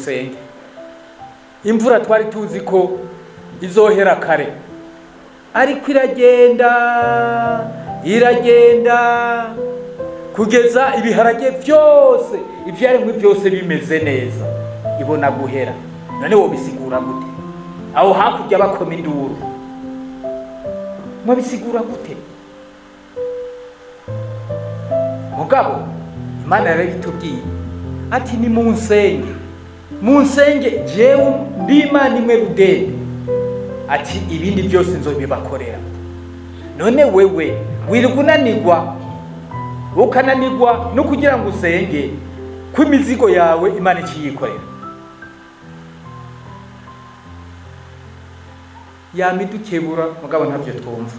Musenge. Imvura twari tuzi ko izohera kare, ariko iragenda iragenda kugeza ibiharage byose, ivyaremwe byose bimeze neza, ibona guhera. None wobisigura gute? Aho hakurya bakoma induru, mwabisigura gute? Mugabo Imana yarabitubwiye ati ni munsenge, munsenge jewe ndi Imana imwe rudende, ati ibindi byose nzobibakorera. None wewe wirirwa unanigwa, ukananigwa no kugira ngo usenge, ko imizigo yawe Imana ikiyikorera. Yamidukebura mugabo ntavyo twumva.